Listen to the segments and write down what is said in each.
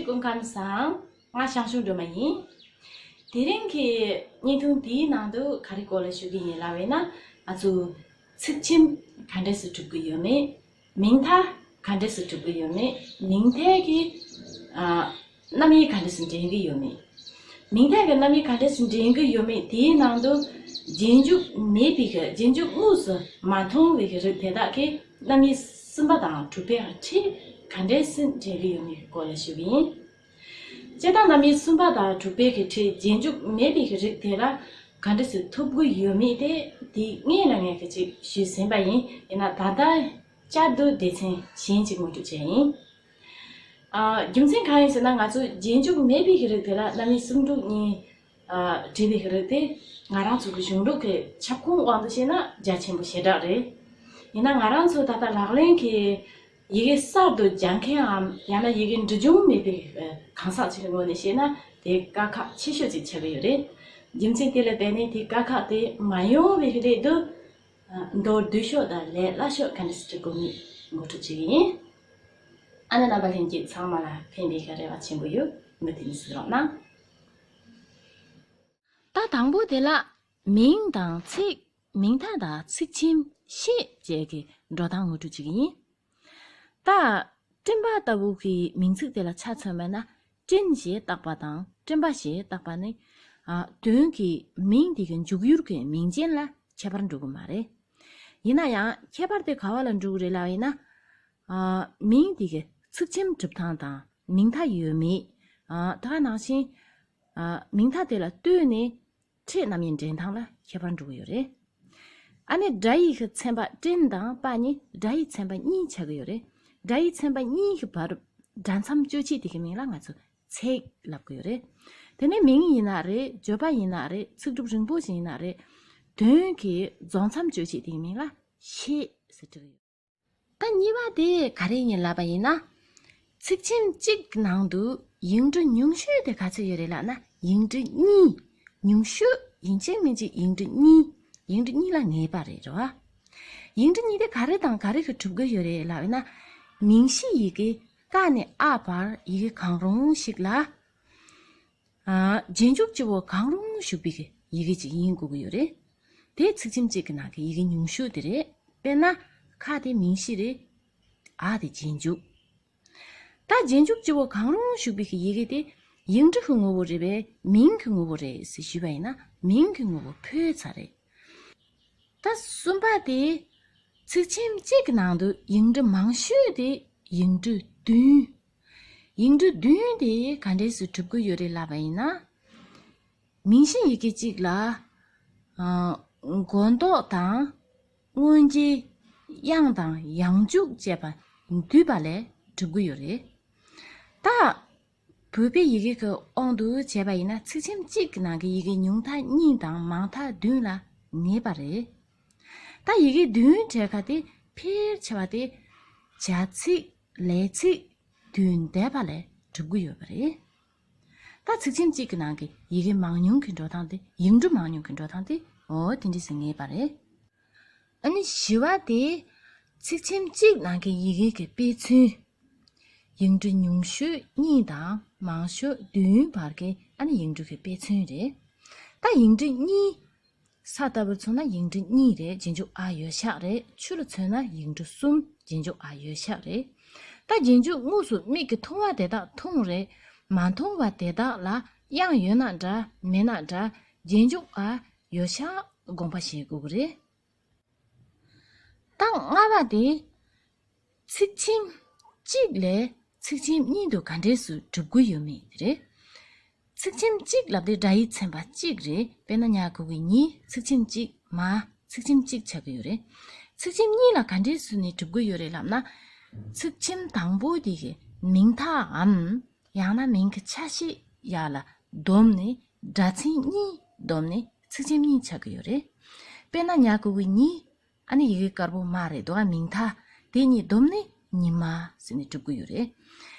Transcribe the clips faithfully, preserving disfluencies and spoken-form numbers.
སྐུ་ཁམས་བཟང་། ང་ཞང་ཞུང་སྒྲོལ་མ་ཡིན། དེ་རིང་གི་བརྙན་ཐུང་འདིའི་ནང་དུ་ག་རེ་སྐོར་ལ་ཞུ་གི་ཡིན་ལབ་པ་ཡིན་ན། ང་ཚོ་ཚིག་ཁྱིམ་ག་འདྲས་སེ་གྲུབ་ཀྱི་ཡོད་མེད། མིང་མཐའ་ག་འདྲས་སེ་གྲུབ་ཀྱི་ཡོད་མེད། མིང་མཐའི་གི་ཨ་རྣམ་དབྱེ་ག་འདྲས་སེ་འདྲེན་གྱི་ཡོད་མེད། མིང་མཐའི་གི་རྣམ་དབྱེ་ག་འདྲས་སེ་འདྲེན་གྱི་ཡོད་མེད། དེའི་ནང་དུ་རྗེས་འཇུག་མེད་པའི་གི་རྗེས་འཇུག་དངོས་སུ་མ་མཐོང་བའི་གི་རིགས་དེ་དག་གི་རྣམ་དབྱེ་གསུམ་པ་དང་དྲུག་པའི་ཁྲིད་ག་འདྲས་སེ་འདྲེན་གྱི་ཡོད་མེད་ཀྱི་སྐོར་ལ་ཞུ་གི་ཡིན། སྤྱིར་བཏང་རྣམ་དབྱེ་གསུམ་པ་དང་དྲུག་པའི་གི་ཁྲིད་རྗེས་འཇུག་མེད་པའི་གི་རིགས་དེ་ལ་ག་འདྲས་སེ་ཐུབ་ཀྱི་ཡོད་མེད་དེ་དེ་སྔོན་ལ་ངས་གི་ཅིག་ཞུས་ཟིན་པ་ཡིན། ཡིན་ན་ད་ལྟ་བསྐྱར་དུ་སྡེ་ཚན་གཞན་ཅིག་ངོ་སྤྲོད་བྱས་ཡིན། ཨ། རྒྱུ་མཚན་གང་ཡིན་ཟེར་ན། ང་ཚོས་རྗེས་འཇུག་མེད་པའི་གི་རིགས་དེ་ལ་རྣམ་དབྱེ་གསུམ་དྲུག་གཉིས། ཨ། བྲིས་པའི་གི་རིགས་དེ་ང་རང་ཚོ་གི་གཞུང་ལུགས་ཀྱི་ཁྱབ་ཁོངས་དབང་དུ་བྱས་ན་རྒྱ་ཆེན་པོ་ཞེ་དྲག་རེད། ཡིན་ན་ང་རང་ཚོ་ད་ལྟ་ལག་ལེན་གྱི་ཡི་གེ་གསར་དུ་སྦྱང་མཁན་འམ། ཡང་ན་ཡི་གེ་འབྲི་སྦྱོང་མེད་པའི་གང་ཟག་ཅིག་གི་ངོས་ནས་བཤད་ན་དེ་དཀའ་ཁག་ཆེ་ཤོས་ཅིག་ཆགས་ཀྱི་ཡོད་རེད། རྒྱུ་མཚན་དེ་ལ་བརྟེན་ནས་དེ་དཀའ་ཁག་དེ་མ་ཡོང་བའི་གི་སླད་དུ། མདོར་བསྡུས་ཤོས་དང་ལས་སླ་ཤོས་ག་འདྲས་སེ་འབྲི་དགོས་མིན་ངོ་སྤྲོད་བྱེད་ཀྱི་ཡིན། ཨ་ནི་རྣམ་པ་ལྷན་རྒྱས་ཚང་མ་ལ་ཕན་པའི་གི་རེ་བ་ཆེན་པོ་ཡོད། མུ་མཐུད་ནས་གཟིགས་རོགས་གནང་། ད་དང་པོ་དེ་ལ་མིང་དང་ཚིག་མིང་མཐའ་དང་ཚིག་ཁྱིམ་ཤད་བཅས་ཀྱི་འགྲོ་སྟངས་ངོ་སྤྲོད་བྱེད་ཀྱི་ཡིན། ད་སྤྲིན་པ་ལྟ་བུ་གི་མིང་ཚིག་དེ་ལ་ཆ་མཚོན་པ་ན། སྤྲིན་ཞེས་བཏགས་པ་དང་སྤྲིན་པ་ཞེས་བཏགས་པ་ནི། ཨ། དོན་གྱིས་མིང་དེ་གི་འཇུག་ཡུལ་གྱི་མིང་ཅན་ལ་ཁྱད་པར་འགྲོ་གི་མ་རེད། ཡིན་ན་ཡང་ཁྱད་པར་དེ་ག་བ་ལ་འགྲོ་གི་རེད་ལབ་ཡིན་ན། ཨ། མིང་དེ་གི་ཚིག་ཁྱིམ་གྲུབ་སྟངས་དང་མིང་མཐའ་ཡོད་མེད། ཨ། ད་ག་ནང་བཞིན། ཨ། མིང་མཐའ་དེ་ལ་ལྟོས་ནས་ཕྲད་རྣམ་དབྱེ་འདྲེན་སྟངས་ལ་ཁྱད་པར་འགྲོ་གི་ཡོད་རེད། ཨ་ནི་སྒྲ་ཡི་གི་ཚན་པ་སྤྲིན་དང་པ་གཉིས་སྒྲ་ཡི་ཚན་པ་གཉིས་ཆགས་ཀྱི་ཡོད་རེད། སྒྲ་ཡི་ཚན་པ་གཉིས་ཀྱི་བར་སྒྲ་མཚམས་གཅོད་བྱེད་དེ་གི་མིང་ལ་ང་ཚོ་ཚེག་ལབ་ཀྱི་ཡོད་རེད། དེ་ནས་མིང་ཡིན་ན་རེད། བརྗོད་པ་ཡིན་ན་རེད། ཚིག་གྲུབ་རིང་པོ་ཞིག་ཡིན་ན་རེད། དོན་གྱི་རྫོགས་མཚམས་གཅོད་བྱེད་དེ་གི་མིང་ལ་ཤད་ཟེར་གྱི་ཡོད། ད་གཉིས་པ་དེ་ག་རེ་ཡིན་ལབ་པ་ཡིན་ན། ཚིག་ཁྱིམ་གཅིག་ནང་དུ་ཡིག་འབྲུ་ཉུང་ཤོས་དེ་ག་ཚོད་ཡོད་རེད་ལབ་ན། ཡིག་འབྲུ་གཉིས། ཉུང་ཤོས། ཡིན་གཅིག་མིན་གཅིག་ཡིག་འབྲུ་གཉིས། ཡིག་འབྲུ་གཉིས་ལ་ངེས་པ་རེད། རེད་བ། ཡིག་འབྲུ་གཉིས་དེ་ག་རེ་དང་ག་རེ་གིས་གྲུབ་ཀྱི་ཡོད་རེད་ལབ་ན། མིང་གཞི་ཡི་གེ་ཀ་ནས་ཨ་བར་ཡི་གེ་གང་རུང་ཞིག་ལ། ཨ། རྗེས་འཇུག་སྤྱི་བོ་གང་རུང་ཞུགས་པའི་ཡི་གེ་ཅིག་ཡིན་དགོས་ཀྱི་ཡོད་རེད། དེ་ཚིག་ཁྱིམ་གཅིག་གི་ནང་གི་ཡི་གེ་ཉུང་ཤོས་དེ་རེད། དཔེར་ན། ཁ་དེ་མིང་གཞི་རེད། ཨ་དེ་རྗེས་འཇུག་ད་རྗེས་འཇུག་སྤྱི་བོ་གང་རུང་ཞུགས་པའི་ཡི་གེ་དེ་ཡིག་འབྲུ་གི་ངོ་བོ་རེད་པས། མིང་གི་ངོ་བོ་རེད་ཟེར་ཞུས་པ་ཡིན་ན། མིང་གི་ངོ་བོ་འཕོས་ཚར་རེད། ད་གསུམ་པ་དེ། ཚིག་ཁྱིམ་གཅིག་གི་ནང་དུ་ཡིག་འབྲུ་མང་ཤོས་དེ་ཡིག་འབྲུ་བདུན། ཡིག་འབྲུ་བདུན་དེ་ག་འདྲས་སེ་གྲུབ་ཀྱི་ཡོད་རེད་ལབ་པ་ཡིན་ན། མིང་གཞི་ཡི་གེ་གཅིག་ལ། ཨ། མགོ་འདོགས་དང་། སྔོན་རྗེས། དབྱངས་དང་ཡང་འཇུག་བཅས་པ་འདུས་པ་ལས་གྲུབ་ཀྱི་ཡོད་རེད། ད། བོད་པའི་ཡི་གེ་གི་དབང་དུ་བྱས་པ་ཡིན་ན། ཚིག་ཁྱིམ་གཅིག་གི་ནང་གི་ཡི་གེ་ཉུང་མཐའ་གཉིས་དང་མང་མཐའ་བདུན་ལ་ངེས་པ་རེད། ད་ཡི་གེ་བདུན་གྲས་ཁ་དེ་ཕལ་ཆེ་བ་དེ་བྱ་ཚིག་ལས་ཚིག་བདུན་འདས་པ་ལས་གྲུབ་ཀྱི་ཡོད་པ་རེད། ད་ཚིག་ཁྱིམ་གཅིག་གི་ནང་གི་ཡི་གེ་མང་ཉུང་གི་འགྲོ་སྟངས་དེ། ཡིག་འབྲུ་མང་ཉུང་གི་འགྲོ་སྟངས་དེ། འོ་དེ་འདྲས་སེ་ངེས་པ་རེད། ཨ་ནི་བཞི་བ་དེ། ཚིག་ཁྱིམ་གཅིག་ནང་གི་ཡི་གེ་གི་དཔེ་མཚོན། ཡིག་འབྲུ་ཉུང་ཤོས་གཉིས་དང་མང་ཤོས་བདུན་བར་གྱི་ཨ་ནི་ཡིག་འབྲུ་གི་དཔེ་མཚོན་རེད། ད་ཡིག་འབྲུ་གཉིས། ས་ལྟ་བུར་མཚོན་ན་ཡིག་འབྲུ་གཉིས་རེད། རྗེས་འཇུག་ཨ་ཡོད་ཤག་རེད། ཆུ་ལ་མཚོན་ན་ཡིག་འབྲུ་གསུམ། རྗེས་འཇུག་ཨ་ཡོད་ཤག་རེད། ད་རྗེས་འཇུག་དངོས་སུ་མིག་གིས་མཐོང་བ་དེ་དག་མཐོང་རེད། མ་མཐོང་བ་དེ་དག་ལ་དབྱངས་ཡོད་ན་འདྲ་མེད་ན་འདྲ། རྗེས་འཇུག་ཨ་ཡོད་ཤག་དགོངས་པ་བཞེས་དགོས་ཀྱི་རེད། ད་ལྔ་པ་དེ། ཚིག་ཁྱིམ་གཅིག་ལས་ཚིག་ཁྱིམ་གཉིས་དུ་ག་འདྲས་སུ་གྲུབ་ཀྱི་ཡོད་མེད་རེད། ཚིག་ཁྱིམ་གཅིག་ལབ་དེ་སྒྲ་ཡི་ཚན་པ་གཅིག་རེད། དཔེར་ན་ཉ་གི་གུ་གུ་གི་ཉི། ཚིག་ཁྱིམ་གཅིག་མ། ཚིག་ཁྱིམ་གཅིག་ཆགས་ཀྱི་ཡོད་རེད། ཚིག་ཁྱིམ་གཉིས་ལ་ག་འདྲས་སུ་ནས་གྲུབ་ཀྱི་ཡོད་རེད་ལབ་ན། ཚིག་ཁྱིམ་དང་པོ་དེ་གི་མིང་མཐའ་འམ། ཡང་ན་མིང་གི་ཆ་ཤས་ཡར་ལ་བསྡོམས་ནས། སྒྲ་ཚན་གཉིས་བསྡོམས་ནས་ཚིག་ཁྱིམ་གཉིས་ཆགས་ཀྱི་ཡོད་རེད། དཔེར་ན་ཉ་གི་གུ་གུ་ཉི། ཨ་ནི་ཡི་གེ་དཀར་པོ་མ་རེད་འདུག་ག་མིང་མཐའ་དེ་གཉིས་བསྡོམས་ནས་ཉི་མ་ཟེར་ནས་གྲུབ་ཀྱི་ཡོད་རེད།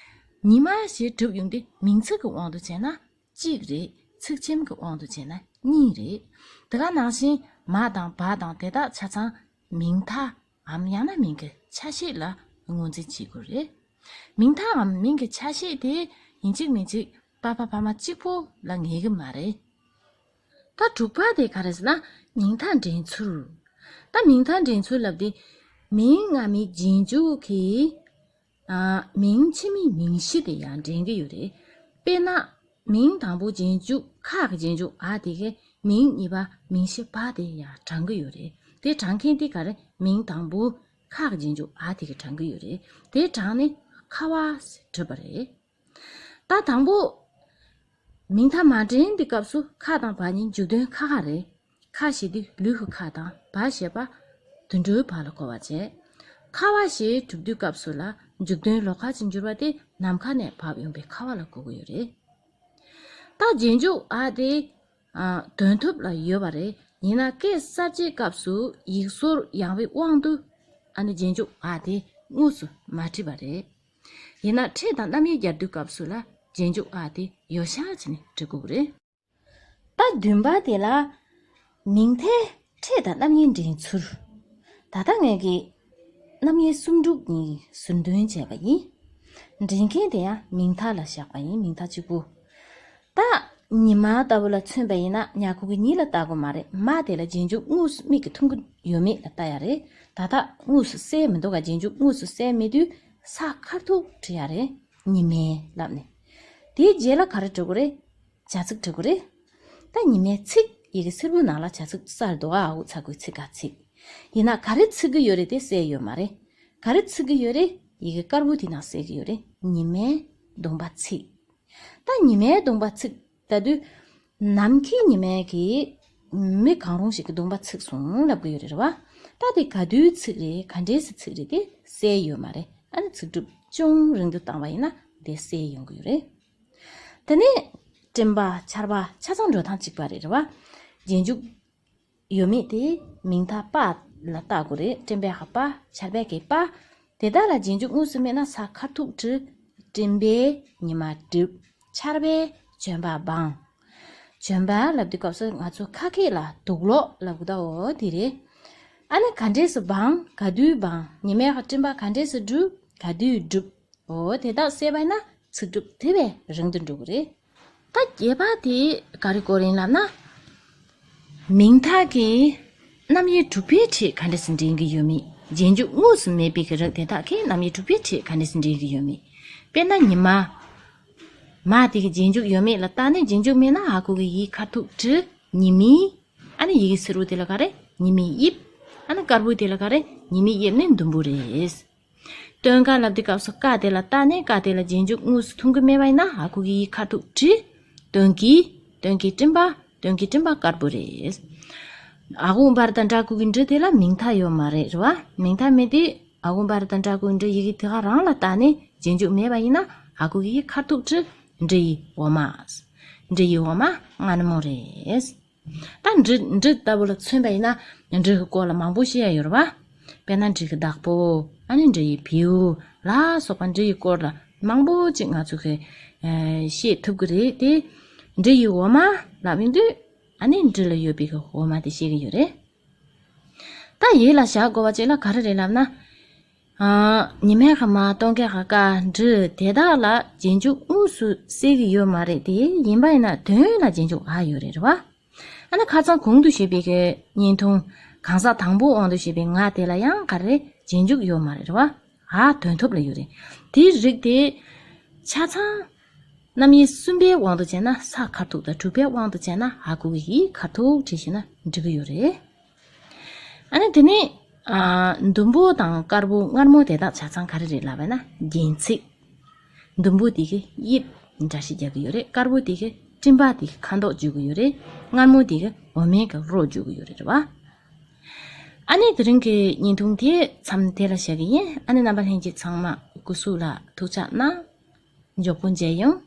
ཉི་མ་ཞེས་གྲུབ་ཡོང་དུས་མིང་ཚིག་གི་དབང་དུ་བྱས་ན་གཅིག་རེད། ཚིག་ཁྱིམ་གྱི་དབང་དུ་བྱས་ན་གཉིས་རེད། དེ་ག་ནང་བཞིན་མ་དང་བ་དང་དེ་དག་ཆ་ཚང་མིང་མཐའ་འམ་ཡང་ན་མིང་གི་ཆ་ཤས་ལ་ངོས་འཛིན་བྱེད་དགོས་རེད། མིང་མཐའ་འམ་མིང་གི་ཆ་ཤས་དེ་ ཡིན་གཅིག་མིན་གཅིག་པ་ཕ་ཕ་མ་གཅིག་པོ་ལ་ངེས་གི་མ་རེད། ད་དྲུག་པ་དེ་ག་རེ་ཟེར་ན་མིང་མཐའ་འདྲེན་ཚུལ། ད་མིང་མཐའ་འདྲེན་ཚུལ་ལབ་དེ་མིང་སྔ་མའི་རྗེས་འཇུག་གིས་ཨ་མིང་ཕྱི་མའི་མིང་གཞི་དེ་ཡང་འདྲེན་གི་ཡོད་རེད། དཔེར་ན། མིང་དང་པོ་རྗེས་འཇུག་ཁ་གི་རྗེས་འཇུག་ཨ་དེ་གིས་མིང་གཉིས་པ་མིང་གཞི་པ་དེ་ཡང་དྲངས་གི་ཡོད་རེད། དེ་དྲངས་མཁན་དེ་ག་རེ། མིང་དང་པོ་ཁ་གི་རྗེས་འཇུག་ཨ་དེ་གིས་དྲངས་གི་ཡོད་རེད། དེ་དྲངས་ནས་ཁ་བ་ཟེར་གྲུབ་པ་རེད། ད་དང་པོ། མིང་མཐའ་མ་འདྲེན་དུས་སྐབས་སུ་ཁ་དང་བ་གཉིས་མཇུག་དོན་ཁ་ཁ་རེད། ཁ་ཞེས་དུས་ལུས་ཀྱི་ཁ་དང་བ་ཞེས་པ་དུད་འགྲོའི་བ་ལ་གོ་བ་བྱེད། ཁ་བ་ཞེས་གྲུབ་དུས་སྐབས་སུ་ལ་མཇུག་དོན་ལོགས་ཀ་ཅིག་འགྱུར་བ་དེ་ནམ་མཁའ་ནས་བབས་ཡོང་པའི་ཁ་བ་ལ་གོ་གི་ཡོད་རེད། ད་རྗེས་འཇུག་ཨ་དེ་ཨ་དོན་ཐོབ་ལ་ཡོད་པ་རེད། ཡིན་ན་སྐད་གསར་བཅད་སྐབས་སུ་ཡིག་ཟོར་ཡང་བའི་དབང་དུ་ཨ་ནི་རྗེས་འཇུག་ཨ་དེ་དངོས་སུ་མ་བྲིས་པ་རེད། ཡིན་ན་ཕྲད་དང་རྣམ་དབྱེ་སྦྱར་དུས་སྐབས་སུ་ལ་རྗེས་འཇུག་ཨ་དེ་ཡོ་བྱད་བྱས་ནས་འབྲི་དགོས་ཀྱི་རེད། ད་བདུན་པ་དེ་ལ་མིང་མཐའི་ཕྲད་དང་རྣམ་དབྱེ་འདྲེན་ཚུལ། ད་ལྟ་ངས་ཀྱི་རྣམ་དབྱེ་གསུམ་དྲུག་གཉིས་ཟུར་འདོན་བྱས་པ་ཡིན། འདྲེན་མཁན་དེ་ཡང་མིང་མཐའ་ལ་བཞག་པ་ཡིན། མིང་མཐའ་གཅིག་པུ། ད་ཉི་མ་ལྟ་བུ་ལ་མཚོན་པ་ཡིན་ན་ཉ་གུ་གུ་གཉིས་ལ་ལྟ་དགོས་མ་རེད། མ་དེ་ལ་རྗེས་འཇུག་དངོས་སུ་མིག་གིས་མཐོང་གི་ཡོད་མེད་ལ་ལྟ་ཡ་རེད། ད་ལྟ་དངོས་སུ་གསལ་མི་འདུག་ག་རྗེས་འཇུག་དངོས་སུ་གསལ་མེད་དུས་ས་ཁ་ཐུག་བྲི་ཡ་རེད། ཉི་མའི་ལབ་ནས། དེའི་རྗེས་ལ་ག་རེ་འབྲི་དགོས་རེད། བྱ་ཚིག་འབྲི་དགོས་རེད། ད་ཉི་མའི་ཚིག་ཡི་གེ་སེར་པོའི་ནང་ལ་བྱ་ཚིག་གསལ་འདུག་ཨ། འུ་ཚ་གུའི་ཚིག་ག་ཚིག་ཡིན་ན་ག་རེ་ཚིག་གི་ཡོད་རེད་དེ་གསལ་ཡོད་མ་རེད། ག་རེ་ཚིག་གི་ཡོད་རེད། ཡི་གེ་དཀར་པོ་དེ་ནང་གསལ་གི་ཡོད་རེད། ཉི་མའི་གདོང་པ་ཚིག་ད་ཉི་མའི་གདོང་པ་ཚིག་ད་དུས་ནམ་མཁའི་ཉི་མའི་གི་མི་གང་རུང་ཞིག་གི་གདོང་པ་ཚིག་སོང་ལབ་གི་ཡོད་རེད་བ། ད་དེ་ག་དུས་ཚིག་རེད། ག་འདྲས་སེ་ཚིག་རེད་དེ་གསལ་ཡོད་མ་རེད། ཨ་ནི་ཚིག་གྲུབ་ཅུང་རིང་དུ་བཏང་བ་ཡིན་ན་དེ་གསལ་ཡོང་གི་ཡོད་རེད། དེ་ནས་སྤྲིན་པ་ཆར་པ་ཆ་ཚང་འགྲོ་སྟངས་གཅིག་པ་རེད་རེད་བ། རྗེས་འཇུག་ཡོད་མེད་དེ་མིང་མཐའ་པ་ལ་བལྟ་དགོས་རེད། སྤྲིན་པའི་ཧ་པ། ཆར་པའི་གི་པ། དེ་དག་ལ་རྗེས་འཇུག་དངོས་སུ་མེད་ན་ས་ཁ་ཐུག་བྲི། སྤྲིན་པས་ཉི་མ་བསྒྲིབས། ཆར་པས་བྱོན་པ་སྦངས། བྱོན་པ་ལབ་དུས་སྐབས་སུ་ང་ཚོ་ཁ་སྐད་ལ་དུག་ལོག་ལབ་གི་ད་འོ་དེ་རེད། ཨ་ནི་ག་འདྲས་སུ་སྦངས། ག་དུས་སྦངས། ཉི་མའི་ཧ་སྤྲིན་པ་ག་འདྲས་སུ་བསྒྲིབས། ག་དུས་བསྒྲིབས། འོ་དེ་དག་གསལ་བ་ཡིན་ན་ཚིག་གྲུབ་དེ་བས་རིང་དུ་འགྲོ་གི་རེད། ད་བརྒྱད་པ་དེ་ག་རེ་སྐོར་ཡིན་ལབ་ན། མིང་མཐའ་གི་རྣམ་དབྱེ་དྲུག་པའི་ཕྲད་ག་འདྲ་སེ་འདྲེན་གྱི་ཡོད་མེད། རྗེས་འཇུག་དངོས་སུ་མེད་པའི་གི་རིགས་དེ་དག་གི་རྣམ་དབྱེ་དྲུག་པའི་ཕྲད་ག་འདྲ་སེ་འདྲེན་གྱི་ཡོད་མེད། དཔེར་ན་ཉི་མ། མ་དེ་གི་རྗེས་འཇུག་ཡོད་མེད་ལ་བལྟས་ནས་རྗེས་འཇུག་མེད་ན་ཧ་གོ་གི་ཡི་ཁ་ཐུག་བྲི། ཉི་མའི། ཨ་ནི་ཡི་གེ་སེར་པོ་དེ་ལ་ག་རེ། ཉི་མའི་དབྱིབས། ཨ་ནི་དཀར་པོ་དེ་ལ་ག་རེ། ཉི་མའི་དབྱིབས་ནི་ཟླུམ་པོ་རེད། སྟོན་ཀ་ལབ་དུས་སྐབས་སུ་ཀ་དེ་ལ་བལྟས་ནས་ཀ་དེ་ལ་རྗེས་འཇུག་དངོས་སུ་མཐོང་གི་མེད་པ་ཡིན་ན་ཧ་གོ་གི་ཡི་ཁ་ཐུག་བྲི། སྟོན་ཀའི། སྟོན་ཀའི་སྤྲིན་པ། སྟོན་ཀའི་སྤྲིན་པ་དཀར་པོ་རེད། ཨ་གུ་འབར་དང་འདྲ་གུ་གི་འདྲི་དེ་ལ་མིང་མཐའ་ཡོད་མ་རེད་རེད་བ། མིང་མཐའ་མེད་དེ་ཨ་གུ་འབར་དང་འདྲ་གུ་གི་འདྲི་ཡི་གེ་དེ་ག་རང་ལ་བལྟས་ནས་རྗེས་འཇུག་མེད་པ་ཡིན་ན་ཧ་གོ་གི་ཡི་ཁ་ཐུག་བྲི། འབྲི་ཡི་འོ་མ། འབྲི་ཡི་འོ་མ་མངར་མོ་རེད། ད་འབྲི་འབྲི་ལྟ་བུ་ལ་མཚོན་པ་ཡིན་ན་འབྲི་གི་སྐོར་ལ་མང་པོ་བཤད་ཡ་ཡོད་རེད་བ། དཔེར་ན་འབྲི་གི་བདག་པོ། ཨ་ནི་འབྲི་ཡི་བེའུ་ལ་སོགས་པ་འབྲི་ཡི་སྐོར་ལ་མང་པོ་ཅིག་ང་ཚོ་གི་ཨ་བཤད་ཐུབ་གི་རེད་དེ། འབྲི་ཡི་འོ་མ་ལབ་ཡོང་དུས་ཨ་ནི་འབྲི་ལ་ཡོད་པའི་གི་འོ་མ་དེ་བཤད་གི་ཡོད་རེད། ད་ཡིད་ལ་བཞག་དགོས་པ་ཅིག་ལ་ག་རེ་རེད་ལབ་ན། ཨ། ཉི་མའི་ཧ་མ། སྟོན་ཀའི་ཧ་ཀ། འབྲི་དེ་དག་ལ་རྗེས་འཇུག་དངོས་སུ་གསལ་གི་ཡོད་མ་རེད་དེ། ཡིན་པ་ཡིན་ན་དོན་ལ་རྗེས་འཇུག་ཨ་ཡོད་རེད་རེད་བ། ཨ་ནི་ཁ་སང་གོང་དུ་ཞུས་པའི་གི་བརྙན་ཐུང་གང་ཟག་དང་པོ་དབང་དུ་བྱས་པའི་ང་དེ་ལ་ཡང་ག་རེ་རྗེས་འཇུག་ཡོད་མ་རེད་རེད་བ། ཨ་དོན་ཐོབ་ལ་ཡོད་རེད། དེའི་རིགས་དེ་ཆ་ཚང་རྣམ་དབྱེ་གསུམ་པའི་དབང་དུ་བྱས་ན་ས་ཁ་ཐུག་དང་དྲུག་པའི་དབང་དུ་བྱས་ན་ཧ་གོ་གི་ཡི་ཁ་ཐུག་བྲིས་ཤེས་ན་འགྲིག་གི་ཡོད་རེད། ཨ་ནི་དེ་ནས་ཨ་ཟླུམ་པོ་དང་དཀར་པོ་མངར་མོ་དེ་དག་ཆ་ཚང་ག་རེ་རེད་ལབ་པ་ན་རྒྱན་ཚིག་ཟླུམ་པོ་དེ་གི་དབྱིབས་འདྲ་ཞིག་རྒྱག་གི་ཡོད་རེད། དཀར་པོ་དེ་གི་སྤྲིན་པ་དེ་གི་ཁ་མདོག་བརྗོད་གི་ཡོད་རེད། མངར་མོ་དེ་གི་འོ་མའི་གི་རོ་བརྗོད་གི་ཡོད་རེད་རེད་བ། ཨ་ནི་དེ་རིང་གི་བརྙན་ཐུང་དེ་མཚམས་དེ་ལ་བཞག་གི་ཡིན། ཨ་ནི་རྣམ་པ་ལྷན་རྒྱས་ཚང་མ་སྐུ་གཟུགས་ལ་ཐུགས་ཅག་གནང་། མགྱོགས་པོ་མཇལ་ཡོང་།